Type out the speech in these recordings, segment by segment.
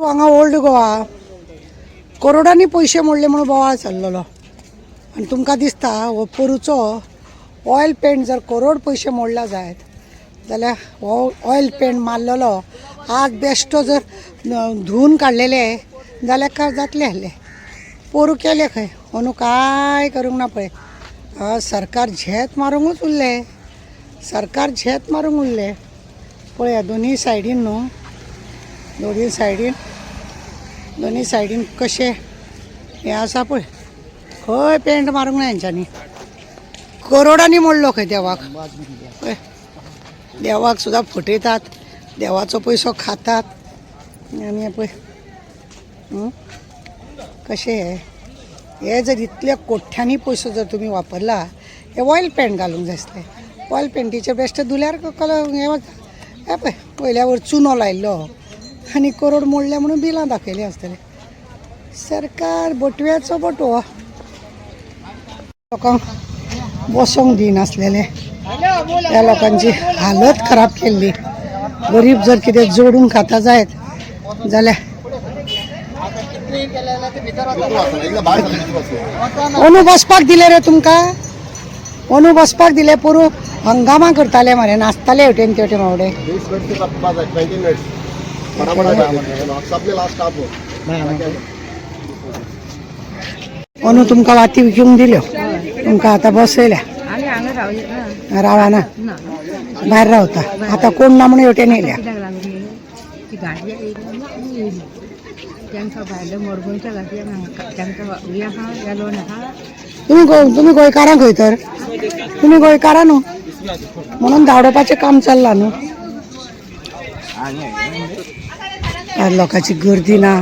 हांगा ओल्ड गोवा करोडांनी पयशे मोडले म्हणून बोवाळ चल्लेलो आनी तुमकां दिसता हो पोरूचो ऑयल पेंट जर करोड पयशे मोडला जायत जाल्यार हो ऑयल पेंट मारलेलो आज बेश्टो जर धुवन काडलेले जाल्यार काय जातलें आसलें. पोरूं केलें खंय, अंदू कांय करूंक ना पळय. सरकार झेत मारूंकूच उरलें, सरकार झेत मारूंक उरलें. पळया दोनूय सायडीन न्हू, दोनूय सायडीन, दोनूय सायडीन कशें हें आसा पळय. खंय पेंट मारूंक ना हेंच्यांनी, करोडांनी मोडलो खंय देवाक. पळय देवाक सुद्दां फटयतात, देवाचो पयसो खातात. आनी हें पळय कशें हें, हे जर इतल्या कोट्यांनी पयसो जर तुमी वापरला, हे ऑयल पेंट घालूंक जाय आसलें. ऑयल पेंटीचे बेश्टे धुल्यार कलर हें वता. हें पळय वयल्या वयर चुनो लायल्लो आनी करोड मोडले म्हणून बिलां दाखयलीं आसतलीं. सरकार बोटव्याचो बोटवो, लोकांक बसोंक दिनासलेले. त्या लोकांची हालत खराब केल्ली. गरीब जर कितें जोडून खाता जायत जाल्यार अंदू बसपाक दिले रे तुमकां, अंदू बसपाक दिले. पोरूं हंगामा करताले मरे, नाचताले हेवटेन तेवटेन बावडे. अंदू तुमकां वाती विकूंक दिल्यो, तुमकां आतां बसयल्या. रावना, भायर रावता आतां, कोण ना म्हणून हेवटेन येयल्या. तुमी गोंयकारां खंय तर, तुमी गोंयकारां न्हू म्हणून धांवडोवपाचें काम चल्लां न्हू. आज लोकांची गर्दी ना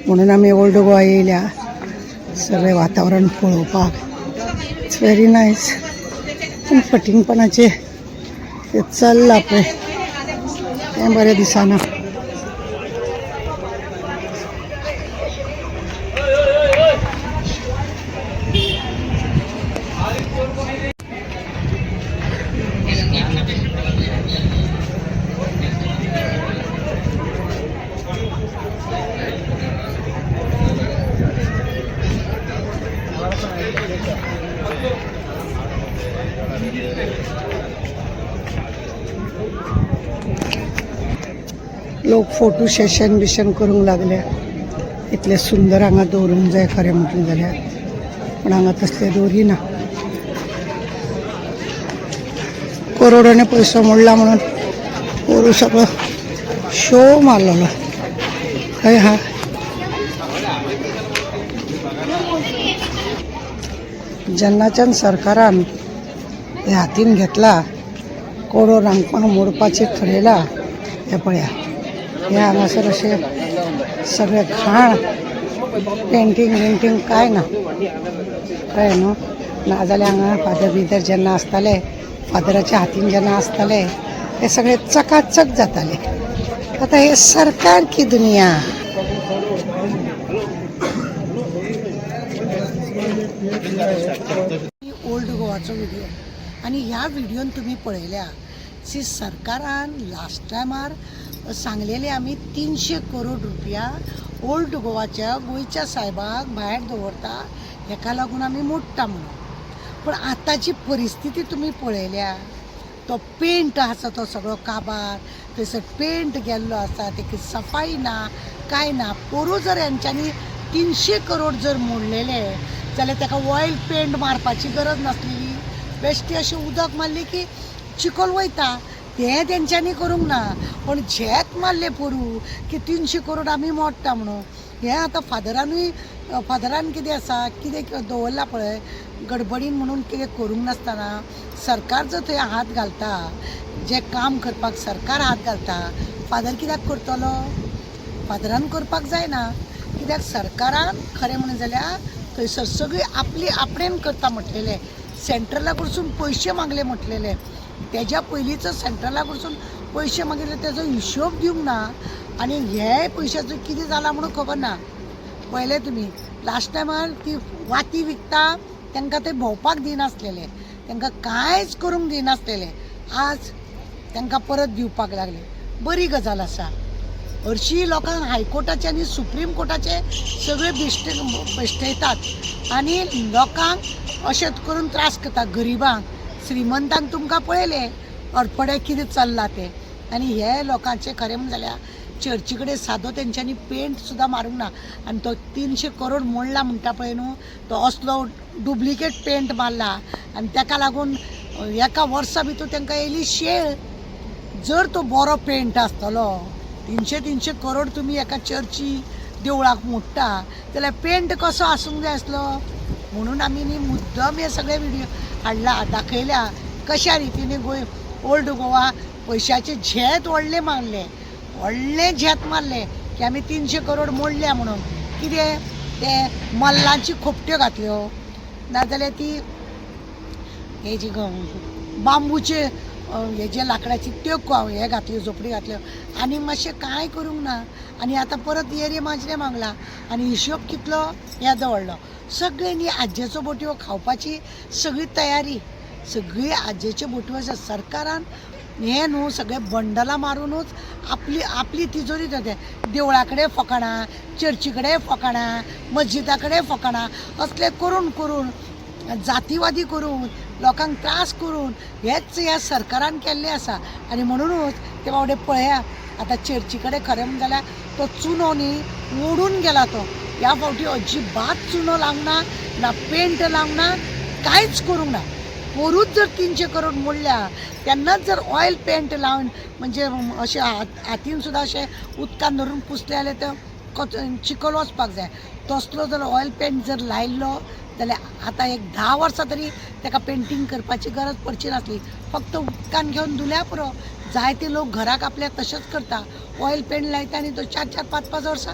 म्हणून आमी ओल्ड गोवा येयल्या सगळें वातावरण पळोवपाक. It's very nice. पूण फटींगपणाचें तें चल्लां पळय तें बरें दिसना. लोक फोटो सेशन बिशन करूंक लागले. इतलें सुंदर हांगा दवरूंक जाय खरें म्हटलें जाल्यार, पूण हांगा तसलें दवरिना. करोडांनी पयसो मोडला म्हणून पोरूं सगळो शो मारलेलो खंय हा. जेन्नाच्यान सरकारान हे हातीन घेतला, करोड रांगपण मोडपाचें ठरयलां, हें पळया हे हांगासर अशें सगळें घाण, पेंटींग बिंटींग कांय ना. कळ्ळें न्हू? नाजाल्यार हांगा फादर बिदर जेन्ना आसताले, फादराच्या हातीन जेन्ना आसताले, हे सगळे चकाचक जाताले. आतां हे सरकार की दुनिया. ओल्ड गोवाचो व्हिडिओ आनी ह्या व्हिडियोन तुमी पळयल्या सी सरकारान लास्ट टायमार सांगलेले आमी 300 करोड रुपया ओल्ड गोवाच्या गोंयच्या सायबाक भायर दवरता, हेका लागून आमी मोडटा म्हणून. पूण आतांची परिस्थिती तुमी पळयल्या. तो पेंट आसा तो सगळो काबार, थंयसर पेंट गेल्लो आसा, तेकी सफाई ना, कांय ना. पोरूं जर हेंच्यांनी 300 करोड जर मोडलेले जाल्यार ताका ऑयल पेंट मारपाची गरज नासलेली. बेश्टी अशें उदक मारलें की चिखल वयता, तें तेंच्यांनी करूंक ना. पण झेत मारले पोरूं की 300 करोड आमी मोडटा म्हणून. हें आतां फादरानूय, फादरान कितें आसा कितें दवरलां पळय गडबडीन म्हणून कितें करूंक नासतना सरकार जर थंय हात घालता, जें काम करपाक सरकार हात घालता, फादर कित्याक करतलो? फादरान करपाक जायना. कित्याक सरकारान खरें म्हणून जाल्यार थंयसर सगळी आपली आपणेन करता म्हटलेलें, सेंट्रला कडसून पयशे मागले म्हटलेले. तेज्या पयलींचो सेंट्रला कडसून पयशे मागिल्ले तेजो हिशोब दिवंक ना आनी हे पयशाचो कितें जाला म्हणून खबर ना. पळयलें तुमी लास्ट टायमार ती वाती विकता तांकां ते भोंवपाक दिनासलेले, तांकां कांयच करूंक दिनासलेले. आज तांकां परत दिवपाक लागले. बरी गजाल आसा. हरशीं लोकांक हायकोर्टाचे आनी सुप्रीम कोर्टाचे सगळे बेश्टे बेश्टयतात आनी लोकांक अशें करून त्रास करता गरिबांक. श्रीमंतांक तुमकां पळयलें अडपडे कितें चल्लां तें. आनी हे लोकांचें खरें म्हण जाल्यार चर्ची कडेन सादो तेंच्यांनी पेंट सुद्दां मारूंक ना आनी तो 300 करोड मोडला म्हणटा पळय न्हू, तो असलो डुप्लिकेट पेंट मारला आनी ताका लागून एका वर्सा भितर तांकां येयली शेळ. जर तो बरो पेंट आसतलो, 300 करोड तुमी एका चर्ची देवळाक मोडटा जाल्यार पेंट कसो आसूंक जाय आसलो. म्हणून आमी न्ही मुद्दम हे सगळे व्हिडिओ हाडला, दाखयल्या कशा रितीने गोंय ओल्ड गोवा पयशाचे झेत व्हडले मारले, व्हडले झेत मारले की आमी 300 करोड मोडल्या म्हणून. कितें ते मल्लांची खोपट्यो घातल्यो, नाजाल्यार ती हे जी बांबूचे हे जे लांकडाची त्यो हे घातल्यो, झोपडी घातल्यो आनी मातशें कांय करूंक ना. आनी आतां परत येरे माजरे मागला आनी हिशोब कितलो येदो व्हडलो. सगळे न्ही आज्जेचो बोटयो खावपाची सगळी तयारी, सगळी आज्जेच्यो बोटयो आसा. सरकारान हें न्हू सगळे बंडलां मारुनूच आपली आपली तिजोरी जाता. देवळा कडेन फकाणां, चर्ची कडेन फकाणां, मस्जिदा कडेन फकाणां, असले करून करून जातीवादी करून लोकांक त्रास करून हेच ह्या सरकारान केल्लें आसा. आनी म्हणुनूच ते बावडे पळया आतां चर्ची कडेन खरें म्हण जाल्यार तो चुनो न्ही ओडून गेला तो. ह्या फावटी अजिबात चुनो लावंक ना, ना पेंट लावंक ना, कांयच करूंक ना. पोरूच जर 300 करोड मोडल्या तेन्नाच जर ऑयल पेंट लावन म्हणजे अशें हातीन सुद्दां अशें उदकान धरून पुसलें जाल्यार ते चिखल वचपाक जाय. तसलो जर ऑयल पेंट जर लायल्लो जाल्यार आतां एक 10 वर्सां तरी ताका पेंटींग करपाची गरज पडची नासली. फक्त उदकान घेवन धुल्यार पुरो. जायते लोक घराक आपल्या तशेंच करता, ऑयल पेंट लायता आनी तो 4 4 5 5 वर्सां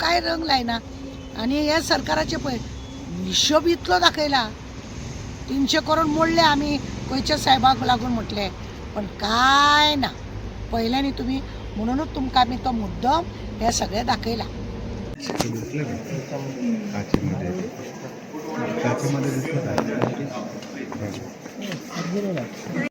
कांय रंग लायना. आनी हे सरकाराचे पळय हिशोब इतलो दाखयला, 300 करोड मोडले आमी गोंयच्या साहेबाक लागून म्हटलें, पण काय ना पळयलें न्ही तुमी. म्हणुनूच तुमकां आमी तो मुद्दम हें सगळें दाखयलां. दिसलं का काचेमध्ये? काचेमध्ये दिसलं का?